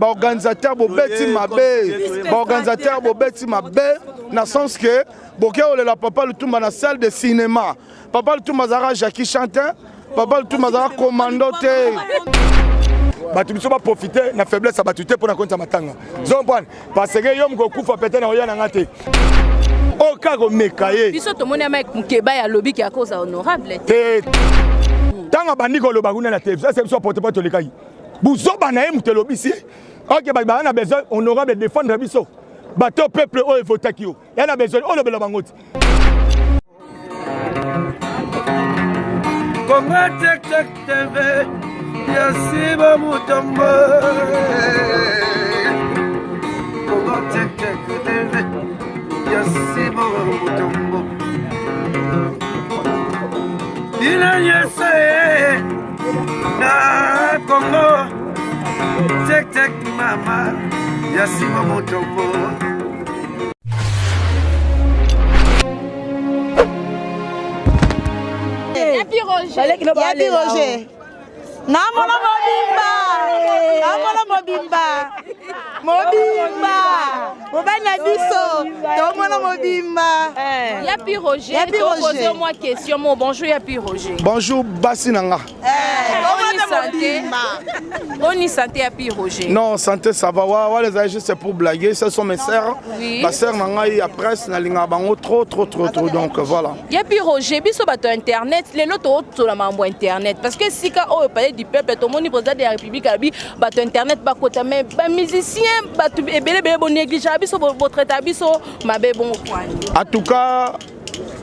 Baorganisateur bobeti mabe, baorganisateur bobeti mabe na sens que boke olela Papa Lutumba na salle de cinéma. Papa Lutumba azalaka Jackie Chantin, Papa Lutumba azalaka commando te. Bato biso baprofite na faiblesse ya bato te mpo na konisa matanga zompane parce que yo mokokufa pete na oya na nga te oyo kaka komeka ye. Biso tomoni ya Mike Mukeba ya lobi ke akoza honorable te. Ntango abandi koloba kuna na televizio, ese biso aporte po tolekaki buzoba na ye, moto elobisi ye. Ok, bato baza na besoin honorable défendre biso, bato peuple oyo evotaki yo ya na besoin olobela bango ti. Congo Tech Tech TV ya Siba Mutombo. Congo Tech Tech TV ya Siba Mutombo. Bino nyonso na Congo Tech Tech mama ya Siba Mutombo. Yapi Roger. Namona mobimba. Namona mobimba. Mobimba. Mobali na biso. Tomona mobimba. Yapi Roger. Yapi Roger. Pose moi question mo. Bonjour Yapi Roger. Bonjour basi na nga. Boni santé. Boni santé Yapi Roger. Non, santé ça va. Wa wa les juste pour blaguer, ce sont mes sœurs. Oui. Ba sœur na ngai ya presse na linga bango trop trop trop trop donc voilà. Yapi Roger, biso bato ya internet lelo tootsola mambo ya internet parce que sika oyo palais du peuple tomoni président de la république alobi bato ya internet bakota, mais bamusicien bato ebele ebele bonégligea biso, botraita biso mabe bongo kwani? En tout cas,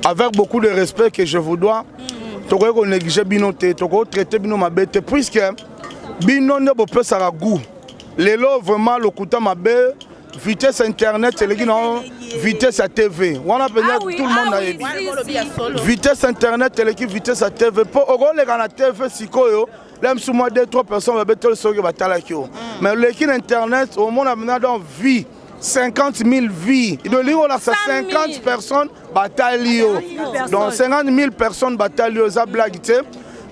avec beaucoup de respect que je vous dois, tokoki konégliger bino te, tokoki traiter bino mabe te, puisque bino nde bopesaka goût. Lelo vraiment lokuta mabe, vitesse internet eleki na vitesse ya TV wana mpenza. Ah oui, tout le monde ah oui, ayebi si, si. Vitesse internet eleki vitesse ya TV, mpo okoleka na TV sikoyo la mosusu mwa 2 3 personnes babeteli soki batalaki yo, mais oleki na internet, omona mpenza donc vie 50 000 vies, olingi olakisa 50 personnes batali yo, donc 50 000 personnes batali yo, eza blague te.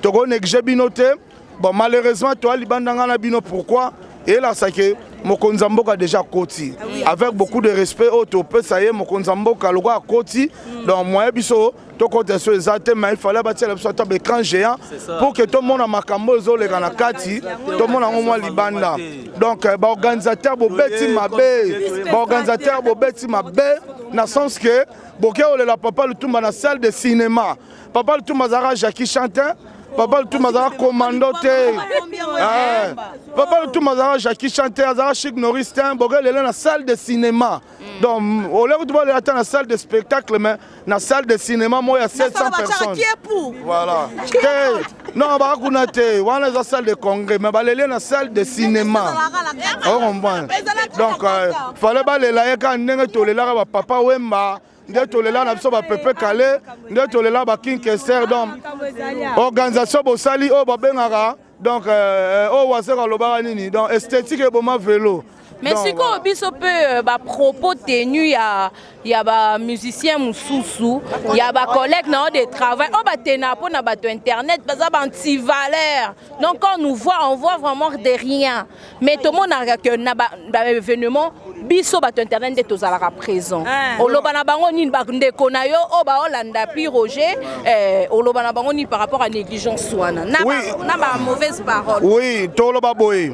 Tokonéglige bino te. Bon, malheureusement toya libanda nga na bino. Pourquoi? Eyelakisa ke mokonzi ya mboka déjà akoti. Avec beaucoup de respect oyo topesa ye, mokonzi ya mboka lokola akoti, donc moyen biso tokota so eza te, mais il fallait batiela biso ata baécran géant pour que tomona makambo oyo ezoleka na kati, tomona yango mwa libanda. Donc baorganisateur bobeti mabe, baorganisateur bobeti mabe na sens que boke olela Papa Lutumba na salle de cinéma. Papa Lutumba azalaka Jackie Chantin, Papa Lutumba azalaka commando te. Papa Lutumba azalaka Jackie Chantin, azalaka Chic Norris te. Boke lela na salle de cinéma, donc olia kutu bolela ata na salle de spectacle, mais na salle de cinéma moko ya 700 personnes, voilà te. Non, baka kuna te, wana eza salle de congrès, mais baleli na salle de cinéma, ocomprendre? Donc fallait balela ye kaka ndenge tolelaka bapapa Wemba, nde tolela na biso bapepe kale, nde tolela baking Kester. Donc organisation bosali oyo babengaka donc oyo Waseka alobaka nini, donc esthétique eboma vélo. Mais sikoyo biso mpe bapropos tenu ya bamusicien mosusu, ya bacollègue na yo de travail oyo batena mpona bato internet baza baantivaleur, donc quand on nous voit, on voit vraiment de rien, mais tomonaka ke na baévénement biso bato internet nde tozalaka présent. Oloba na bango nini, bandeko na yo oyo baolanda Pi Roger? Oloba na bango nini par rapport à négligence wana na bamauvaise parole? Oui, toloba boye,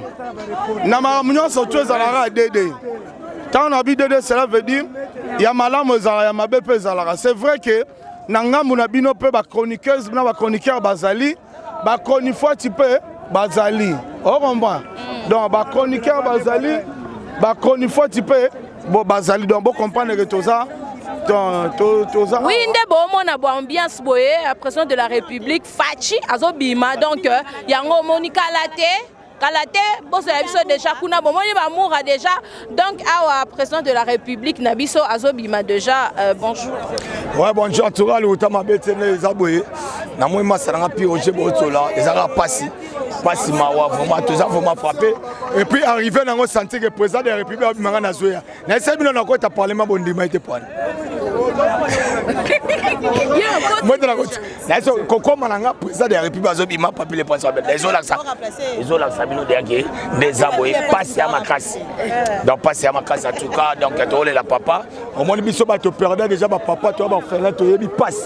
na makambo nyonso to ezalaka ya dede. Ntango na bi dede, cela veut dire ya malamu ezalaka, ya mabe mpe ezalaka. C'est vrai que na ngambu na bino mpe bachroniqueuse na bachroniqueur bazali, bachronifuati mpe bazali, ocomprend? Donc bachroniqueur bazali, bachronifuati mpe bo bazali, donc bocomprendre ke toza toza. Oui, nde boomona bo ambiance boye, président de la république Fatshi azobima, donc yango omoni kala te, kala te bozala biso déjà kuna, bomoni bamoura déjà. Donc awa président de la république na biso azobima déjà. Bonjour. Ouais, bonjour. En tout cas lokuta mabe te, nde eza boye. Namoni masala nga Pi Roger botola, ezalaka pasi pasi, mawa vraiment, toza vraiment frappé. Et puis arrivé nango sentir que président de la république abimanga, nazoya nayesa bino nakota parlement, bondima ete pwana. Kokoma na nga président de la République azobima, Papi le Prince, ezolakisa, ezolakisa bino deyake nde eza boye, pasi ya makasi. Donc pasi ya makasi en tout cas. Donc tokolela papa. Omoni, biso bato perdre déjà bapapa, toya baorphelin, toyebi pasi.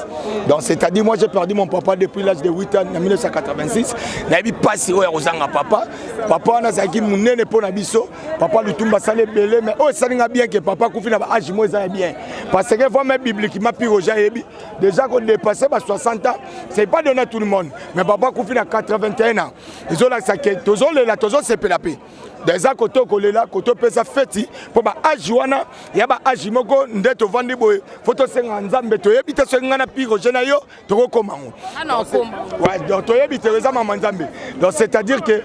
Donc c'est-à-dire, moi, j'ai perdu mon papa depuis l'âge de 8 ans, na 1986. Nayebi pasi oyo ya kozanga papa. Papa wana azalaki monene mpo na biso. Papa Lutumba asali ebele, mais oyo esalinga bien ke papa akufi na baage mo eza ya bien, parce que vraiment, bibliquement, Piroger ayebi déjà kodépasser ba 60 ans, c'est pas donné à tout le monde. Mais papa akufi na 81 ans, ezolakisa ke tozolela, tozosepela mpe. Eza kote okolela, kote opesa feti mpo baage wana ya baage moko nde tovandi boye. Fo tosenga Nzambe. Toyebi te soki ngai na Piroger na yo tokokoma ngo. Donc toyebi te, eza mama Nzambe. Donc c'est à dire que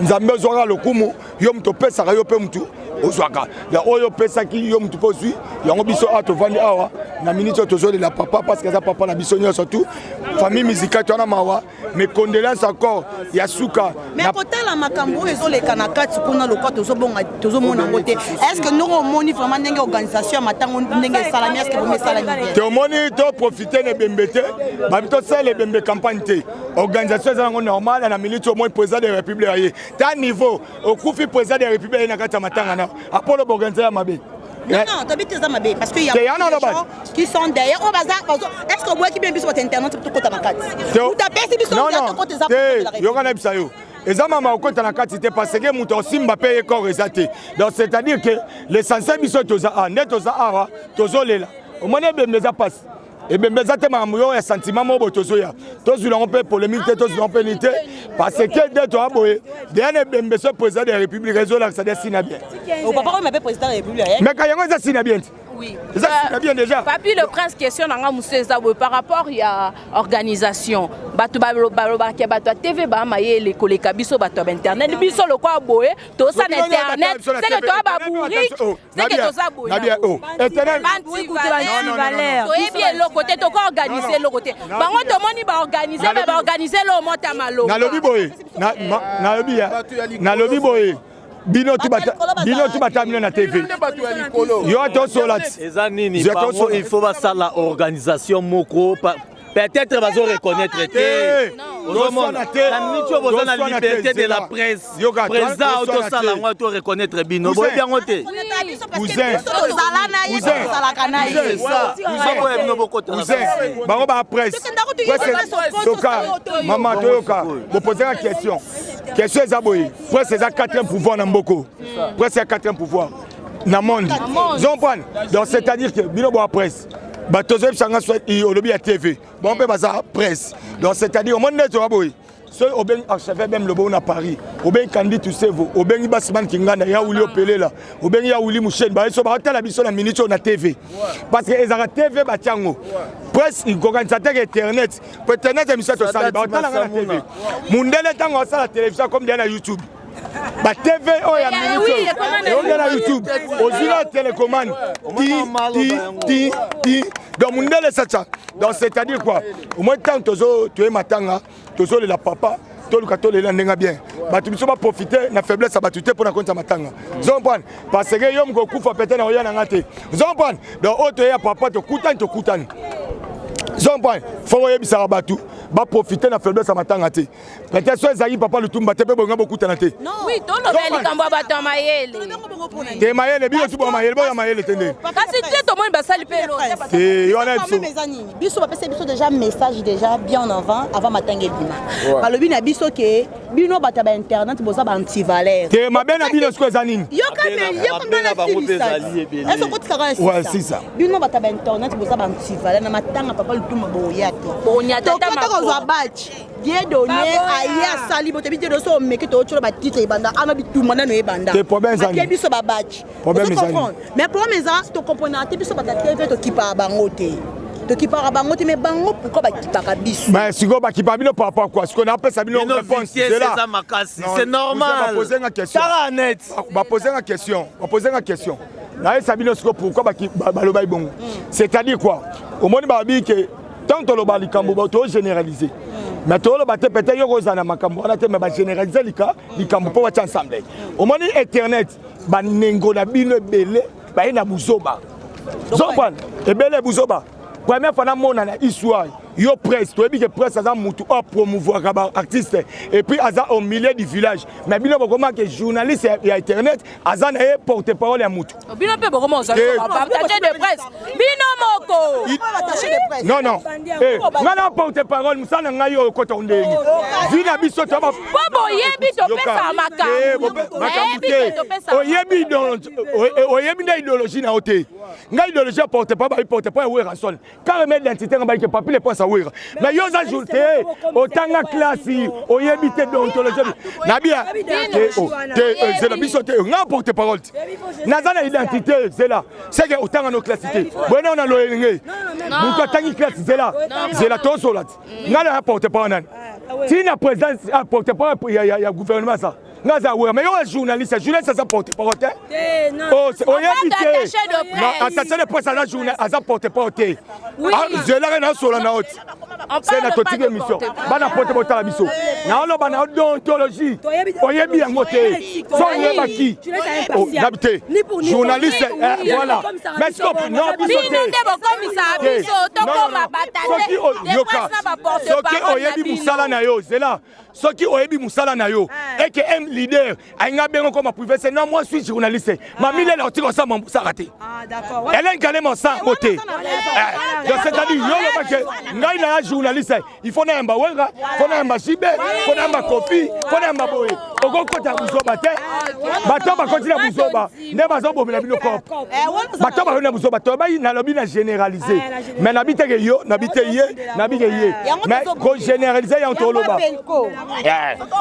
Nzambe ozwaka lokumu, yo moto opesaka, yo mpe motu ozwaka. Ya oyo opesaki, yo motu mpe ozwi yango. Biso awa tovandi awa na miniti oyo, tozolela papa parce que aza papa na biso nyonso, tu famille musicale towana mawa. Mes condoléances encore ya suka. Mais kotala makambo oyo ezoleka na kati kuna, lokwa tozobonga, tozomona yango te. Est ce que ndenge omoni vraiment, ndenge organisation ya matango ndenge esalami, est ce que bomi esalami bien? Te, omoni, toprofite na ebembe te. Babi tosala ebembe campagne te. Organisation eza yango normal. Na minute omoni président de la République aye ta niveau okufi, président de la République aye na kati ya matanga na apolo, boorganiser ya mabe. Non, non, tobi te eza mabe, parce que y a des gens qui sont derrière oyo baza bazo. Est ce que oboyaki bien biso bato internet tokota na kati? Moto apesi biso nzela tokota, eza te. Yoka, nayebisa yo, eza mama okota na kati te, parce que moto osimba mpe ye corps eza te. Donc c'est à dire que l'essentiel, biso toza awa nde toza awa, tozolela. Omoni, ebembe eza mpasi, ebembe eza te makambo yo ya sentiment moko boye. Tozoya tozwila yango mpe polémique te, tozwila yango mpe nini te, parce que nde toya boye deya na ebembe. So président de la République ezolakisa de sina bien. Mais ka yango eza sina bien te. Eza sina bien déjà. Papi le Prince, question na nga mosusu eza boye par rapport ya organisation. Bato balobaka bato ya TV baa mayele koleka biso bato ya bainternet. Biso lokwa boye tosala internet, seke toya babourrique, seke toza boye, toyebi eloko te, tokoorganiser eloko te. Bango tomoni baorganiser, me baorganiser eloko mota malonga. Nalobi boye, nalobi ya nalobi boye, bino tu bata bino na TV, yo tosola ti. Eza nini? Bango il faut basala organisation moko, peut-être bazo reconnaître te. Ozomona, na miniti oyo boza na liberté de la presse, président otosala yango, to reconnaître bino, boyebi yango te. Tozala na ye, tozalaka na ye. Baboya bino bokota. Bango ba presse toka mama, toyoka bopozaka question. Question eza boye: presse eza quatrième pouvoir na mboko, presse ya quatrième pouvoir na monde, comprendre? Donc c'est à dire que bino boya presse, bato ozoyebisanga so olobi ya TV, bango mpe baza presse. Donc c'est à dire, omoni nde toya boye, soki obengi archevêque Bem Lobo na Paris, obengi Kandi Tusevo, obengi Basimani Kinganda ya Wuli Opelela, obengi ya Wuli Musheni, bayeso baotala biso na minute oyo na TV, parce que ezalaka TV batiango. Presse ikokanisa teke internet, po internet émission tosali, baotalanga na TV. Mundele ntango asala télévision comme deya na YouTube, ba TV oyo ya minute oyo eonde na YouTube, ozwi na télécommande ti ti ti ti. Donc mundele sacha. Donc c'est à dire quoi? Au moins ntango tozo toye matanga, tozolela papa, toluka tolela ndenge bien. Bato biso baprofite na faiblesse ya bato te mpona konisa matanga, ozocomprendre? Parce que yo moko okufa, peut-être na oya na nga te, ozocomprendre? Donc oyo toyeya papa, tokutani, tokutani, ozocomprendre? Fo koyebisaka bato baprofite na faiblesse ya matanga te. Peut-être so ezalaki papa Lutumba te mpe bolinga bokutana te. Oui, tolobela likambo ya bato ya mayele. Te, mayele, bino tu boya mayele, boya mayele te nde. Kasi te, tomoni basali mpe. Te, yo wana biso. Eza nini? Biso bapesa biso déjà message déjà bien avant, avant matanga ebima. Balobi na biso ke bino bato ya bainternet boza baantivaleur. Te, mabe na bino sikoyo eza nini? Yoka okotikaka. Sisa. Bino bato ya bainternet boza baantivaleur. Na matanga papa Lutumba boya te, tokota kozwa badge. Dieudonné aye asali bo toyebi Dieudonné. So omeki tootyola batitre ebanda ana bitumba nano ebanda, atie biso babadge. Mais problème eza, tokomprenaka te. Biso bato ya TV tokipaka bango te, tokipaka bango te. Mais bango pourquoi bakipaka biso? Mais sikoyo bakipaka bino par rapport quoi? Sikoyo napesa bino réponse. Eza makasi, c'est normal. Baposenga question. Tara net. Baposenga question, baposenga question, nayesa bino sikoyo pourquoi balobaki bongo. C'est-à-dire quoi? Omoni, balobi ke tant toloba likambo, togénéraliser, mais toloba te. Peut-être yo kozala na makambo wana te, mais bagénéraliser likambo mpo batya ensemble. Omoni, internet banengo na bino ebele baye na buzoba, zomprendre ebele buzoba. Première fois namona na histoire yo presse, toyebi ke presse aza mutu oyo promouvoiraka ba artiste et puis aza au milieu du village, mais bino bokoma ke journaliste ya internet aza na ye porte parole ya mutu. Bino mpe bokoma attaché de presse bino moko. Non, non, nga na porte parole, mosala na ngai oyo okota ndenge vi na biso to po boyebi topesaka makambo. Makambo te, oyebi, oyebi nde idéologie na yo te. Ngai idéologie ya porte parole, bayi porte parole ya Werrason, carrément identité nga bayike Papi le Prince awera. Mais yo oza jour te, otanga classe, oyebi te déontologie nabia te te. Zela, biso te, nga porte parole te, naza na identité. Zela, seke otanga no classe te, boye na loyenge moto atangi classe. Zela, zela, tozola te. Nga na ya porte parole nani ntina président porte parole ya gouvernement sa nga aza wera. Mais yo journaliste, journaliste aza porte parole te, oyebi te. Attaché de presse aza journal, aza porte parole te. Zelaka, nasola na yo ti se na totiki émission. Bana pote botala biso, naoloba na yo déontologie, oyebi yango te. So oyebaki nabi te journaliste, voilà. Mais siko non, biso te, yoka, soki oyebi mosala na yo, zela, soki oyebi mosala na yo eke un leader alinga bengo koma privé, c'est non, moi suis journaliste. Mami lela otika osala mosaka te, Hélène Kalema osala te. Donc c'est-à-dire yo olobake ngai na ya journaliste, il faut nayamba Wera, faut nayamba Jibe, faut nayamba Kofi, faut nayamba boye. Okokota buzoba te. Bato bakoti na buzoba nde bazobomela bino cope. Bato bakoti na buzoba, tobai nalobi na généraliser, mais nabi teke yo, nabi te ye, nabi ke ye, mais kogénéraliser yango toloba,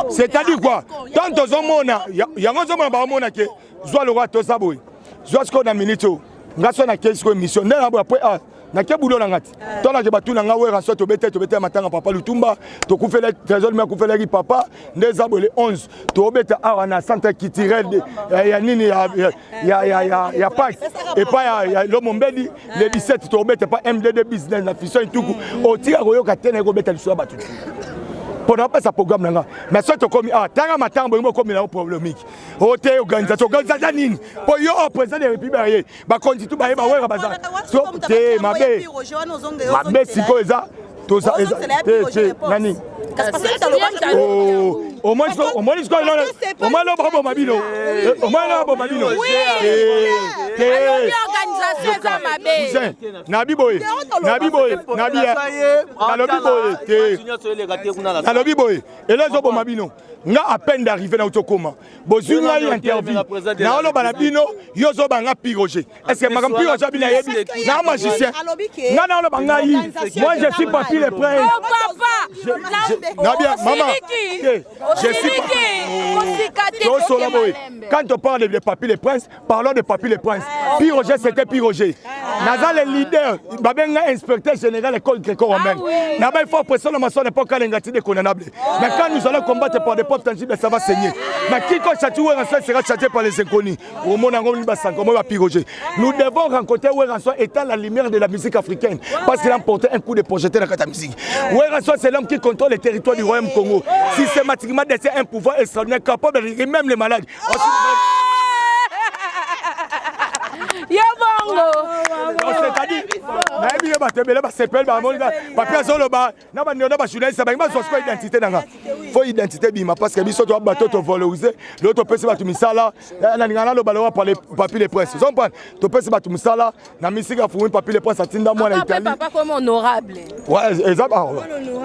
c'est-à-dire quoi? Tant tozomona yango, ozomona baomona ke zwa lokwa toza boye, zwa sikoyo na minute oyo nga so nakei sikoyo émission nde na boye. Après ah, nake bulo na nga ti to nake batuna nga Wera so tobete, tobete matanga papa Lutumba, tokufela Trésor mi akufelaki papa nde eza boye. Le 11 tobeta awa na centre culturel ya nini ya Park epai ya Lomo Mbedi. Le 17 tobeta pa MDD Business na Fiston Ituku. Otika koyoka te, naye kobeta liso ya bato mpo na opesa programme na nga. Mais soki tokomi awa, tanga matanga bolingi bokomi nango problémique o te. Organisation, organisation nini? Mpo yo oyo président de république ye, bakonzi tu baye bawera baza te. Mabe, mabe sikoyo eza toza te te nani. Omoni sikoyo, omoni loba oboma bino, omoni loba oboma bino. Organisation eza mabe. Nabi boye, nabi boye, nabi nalobi boye te, nalobi boye, elo ezoboma bino. Nga à peine d'arriver na utokoma, bozwi ngai interview, naoloba na bino, yo ozobanga Piroger. Est ce que makambo Piroger abino ayebi na magicien? Nga naoloba ngai, moi je suis Papi le Prince. Nabia mama, je suis tosola boye. Quand on parle de Papi le Prince, parlons de Papi le Prince. Piroger, c'était Piroger. Naza le leader, babenga inspecteur général école gréco-romaine. Naba il faut pression na maçon n'est pas kalenga ti condamnable. Mais quand nous allons combattre par des portes tangibles, ça va saigner. Mais quiconque châtie Werrason sera châtié par les inconnus. Au monde yango basango mo ba Piroger. Nous devons rencontrer Werrason étant la lumière de la musique africaine parce qu'il a emporté un coup de projecteur dans la musique. Werrason, c'est l'homme qui contrôle le territoire du royaume Congo. Systématiquement détient un pouvoir extraordinaire capable de guérir même les malades. Yo bongo. C'est-à-dire nayebi ye, bato ebele basepeli, bamoni papi azoloba na bandeko na bajournaliste, bangi bazwa sikoyo identité nanga. Faut identité bima parce que biso toa bato tovaloriser lelo, topesi bato misala. Nalinga naloba lowa Papi le Prince, ozomprendre, topesi bato misala na misika ya fumi. Papi le Prince atinda mwana Italie. Papa comme honorable. Eza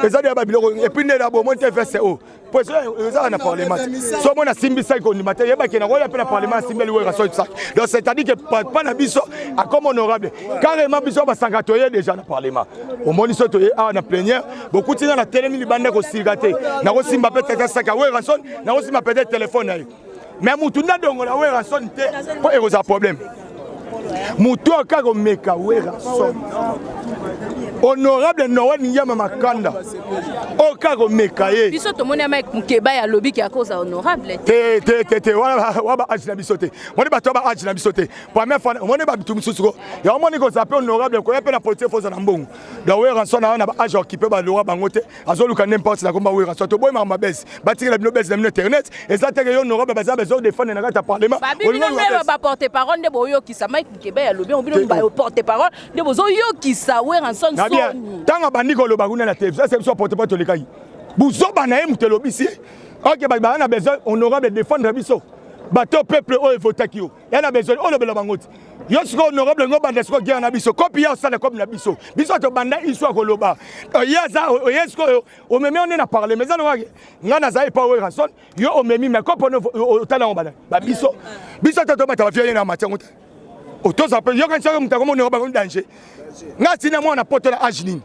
eza deya babiloko. Et puis nde na bomoni te vco po eza na parlement. So omoni asimbisaki kondima te, yebaki na koya mpe na parlement asimbeli Wera so saki. Donc c'est à dire que papa na biso akoma honorable carrément. Biso basanga toye déjà na parlement, omoni so toye awa na plénière, bokuti nga na telemi libanda kosilika te, nakosimba mpe tata saka Werrason, nakosimba peut-être téléphone na ye. Mais mutu nde adongola Werrason te, mpo ekozala problème. Mutu oyo kaka komeka Werrason. Honorable Noël Ngiama Makanda oyo kaka komeka ye. Biso tomoni Mike Mukeba ya lobi ki akoza honorable te. Te te te wana wa ba age na biso te. Moni bato ba age na biso te. Première fois moni ba bitu mususu ko. Ya moni ko zape honorable ko ya pe na politique foza na mbongo. Donc Werrason na ba age occupé ba lora bango te. Azoluka n'importe na komba Werrason to boy mama bes. Batikela bino bes na bino internet. Eza te ke yo honorable baza besoin défendre na kati ya parlement. Ba bino nde ba porte parole nde boyokisa Mike Mukeba ya lobi bino ba porte parole nde bozoyokisa Werrason soni. Ntango abandi koloba kuna na télévision ese biso porte parole tolekaki buzoba na ye moto elobisi ye ok bato baza na besoin honorable défendre biso bato peuple oyo evotaki yo ya na besoin olobela bango ti yo sikoyo honorable ngo banda sikoyo guerre na biso kopi ya osala kopi na biso biso tobanda isu ya koloba ye aza oye sikoyo omemi yo nde na parlement eza nokake ngai nazali epa Werrason yo omemi mais kopo otala yango bana babiso biso ata tobata bafia ye na mati yango te otoza mpe yoka soki moto akomona bango danger ngai atina mwana poto na age nini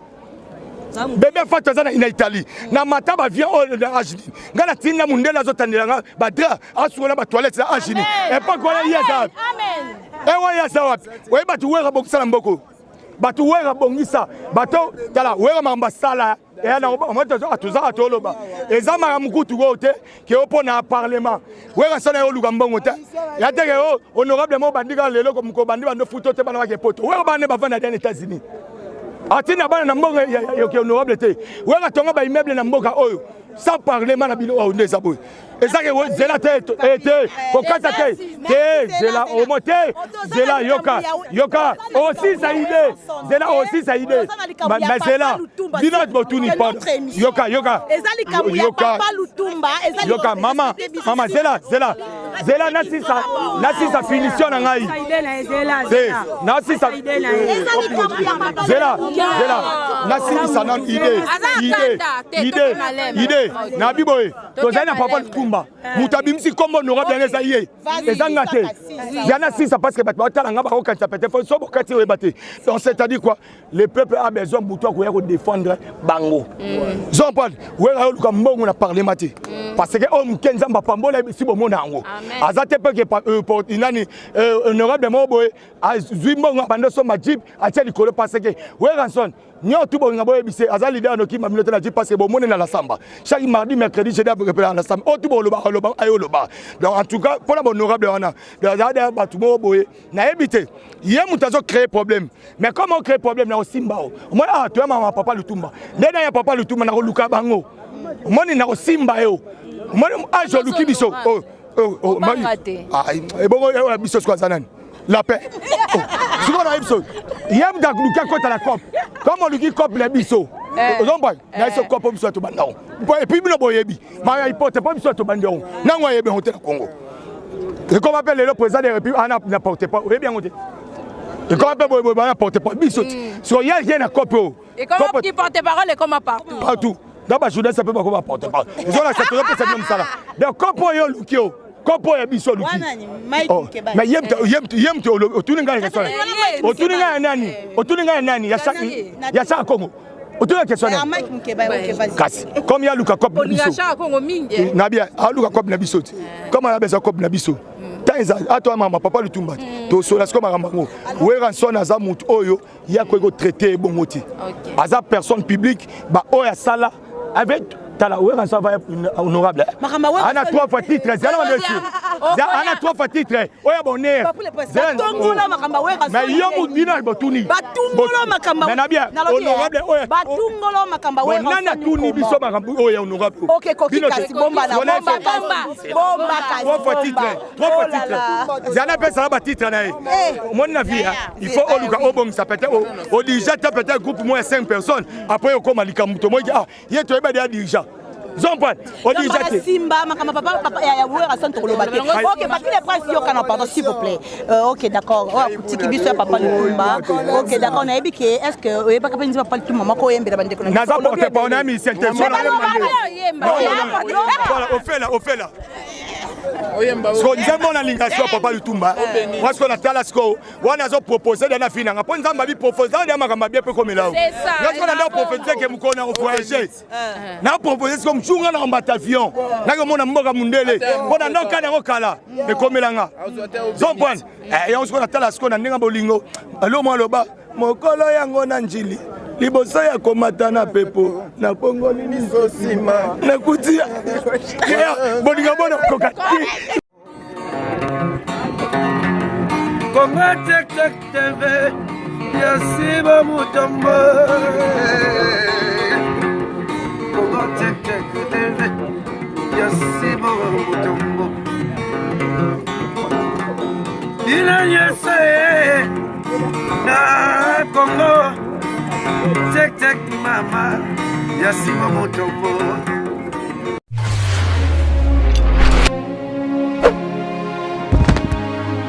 bebe fato aza na italie na mata bavien oyo na age nini ngai natinda mondele azotandela nga badra asukola batoilette na age nini epoke wana ye aza wapi ewa ye aza wapi oye bato wera bongisa na mboko bato wera bongisa bato tala wera makambo asala eya na toza toloba eza makambo kutu oyo te ke yo mpo na parlement wera sana yo oluka mbongo te ya te ke yo honorable mo bandi kaka lelo moko bandi bando futo te bana bake poto wera bana bavanda na États-Unis atinda bana na mbongo yoke honorable te wera tonga ba immeuble na mboka oyo sans parlement na bino oyo nde eza boye eza ke zela te eh, te kokata te te zela omo te zela yoka yoka osisa ide zela osisa ide mais zela bino botuni pardon yoka yoka yoka yoka mama mama zela zela zela nasisa nasisa finition na ngai te nasisa zela zela nasilisa nanu ide ide ide ide nabi boye tozali na papa lutumba moto abimisi nkombo honorable yango eza ye eza nga te ya na sisa parce que bato batala nga bakokanisa peut-être fo so bokati oyeba te donc c'est à dire quoi le peuple a besoin butu akoya kodefendre bango mm. zo comprendre wera oluka mbongo na parlement te mm. parce que oyo moke nzambe apambola si bomona yango aza te mpe ke euh, nani euh, honorable moko boye azwi mbongo abandi osomba jeep atia likolo parce que weranson nyo tu bolinga boyebise aza leader noki mamino te na jeep parce que bomoni na la samba chaque mardi mercredi jeudi abrepela na samba oyo tu boloba oloba aye oloba donc en tout cas mpona bohonorable wana azala bato moko boye nayebi te ye moto azo créer problème mais comme o créer problème na osimba o omoni ah toya mama papa lutumba nde na ya papa lutumba nakoluka bango omoni nakosimba yo omoni age oluki biso oh, oh, oh, ah, ebongo oyo biso siko aza nani la paix sikoyo nayebi biso ye moto aluki akota na cope comme oluki cope na biso eh. ozomba na biso eh. cope biso tobanda yango epuis bino boyebi maya ipote mpo biso tobandi yango nango ayebi yango te na congo ekoma mpe lelo président de république ana na porte pas oyebi yango te ekoma mpe boyeboye bana porte pas biso ti mm. siko ye ye na cope oyo porte parole ekoma partout partout na bajournaliste mpe bakoma porte parole ezolakisa tozopesa bino mosala donc cope oyo oluki oyo kopo ya biso oluki oh, mais ye moto otuni ngai question otuni ngai ya nani otuni ngai ya nani ya chaka congo otuna question kasi comme ye aluka cope na biso eh. nabi aluka cope na biso te eh. comme ayabeza cope na biso ntango eza atoya mama papa lutumba te mm. tosola sikoyo makambo yango weranson aza motu oyo ye akoki kotraite ye bongo te aza personne publique baoyo asala avec tala weranson ava honorable ana trois fois titre zala bando ana trois fois titre oyo bonheur mais yo bino botuni mais na bien honorable oyo batungolo makambo oyo nani atuni biso makambo oyo ya honorable ok koki kasi bomba na bomba kasi bomba kasi trois fois titre trois fois titre zana pesa na ba titre na ye omoni na vie il faut oluka obongisa peut-être odirige ata peut-être groupe moko ya 5 personnes après okoma likambo tomoki ah ye toyeba deya dirigeant zompane odirija te simba makambo papa papa ya wera san tokoloba te ok papi le prince yokana pardon s'il vous plaît euh, ok d'accord oyo akutiki biso ya papa lutumba ok d'accord nayebi ke est ce que oyebaka mpe nzima papa lutumba moko oyembela bandeko na naza porte parole na musicien te ofela ofela siko nzembo nalinga sikoyo papa lutumba mwa sikoyo natala sikoyo wana azo propose de na fille nanga mpo nzambe abi propose ya makambo abie mpe komela yo nga sikoyo nanda prophétise ke mokolo na kovoyage na propose sikoyo mosu nga na kombata avion nakomona mboka mundele mpo na ndoka yango kala ekomela nga zompane eh, yango sikoyo natala sikoyo na ndenge bolingo alo mwa aloba mokolo yango na njili Liboso ya komata na pepo, nabongoli miso nsima, nakuti bolingo bona koka te. Congo Tech Tech TV, Yasiba Mutombo. Congo Tech Tech TV, Yasiba Mutombo. Bino nyonso ye na Congo Tech Tech mama Yasiba Mutombo.